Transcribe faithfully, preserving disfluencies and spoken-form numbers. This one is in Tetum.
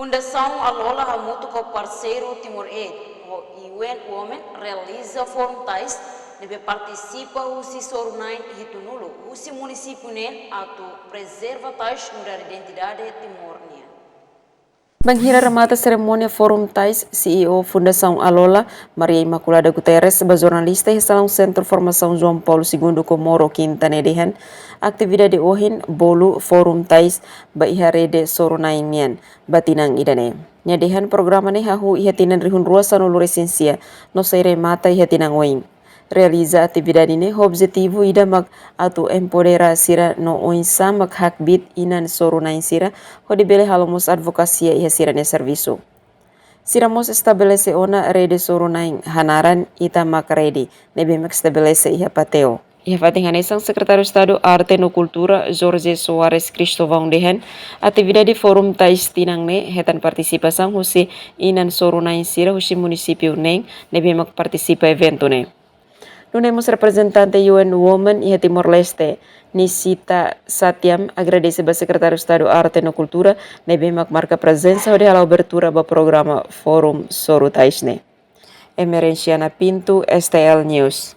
Fundasaun Alola hamutuk ho parseiru Timor Aid ho U N Women realiza Forum Tais, ne'ebé partisipa husi soru-na'in hitunulu husi munisípiu neen atu prezerva tais nu'udar identidade Timor nian. Bainhira remata serimónia Forum Tais, C E O Fundasaun Alola, Maria Imaculada Guterres, ba jornalista iha salaun Sentru Formasaun João Paulo Segundo Comoro, Kinta ne'e dehan, atividade ohin bolu Forum Tais ba iha rede soru-na'in nian ba tinan ida-ne'e. Nia dehan programa ne'e hahú iha tinan rihun rua sanulu resin sia, no sei remata iha tinan oin. Realiza atividade ne'e ho objetivu ida mak atu empodera sira no oinsá mak hakbiit inan soru-na'in sira, hodi bele halo mós advokasia iha sira-nia servisu. Sira mós estabelese ona rede soru-na'in hanaran Ita Mak Rede, ne'ebé mak estabelese iha Pateo. Iha fatin hanesan, Sekretáriu Estadu Arte no Kultura, Jorge Soares Cristóvão dehan, atividade Forum Tais tinan ne'e hetan partisipasaun husi inan soru-na'in sira husi munisípiu neen, ne'ebé mak partisipa eventu ne'e. Nune'e mós reprezentante U N Women iha Timor-Leste, Nisita Satyam, agradese ba Sekretáriu Estadu Arte no Kultura, ne'ebé mak marka prezensa hodi hala'o abertura ba programa Forum Soru Tais ne'e. Emerenciana Pinto, S T L News.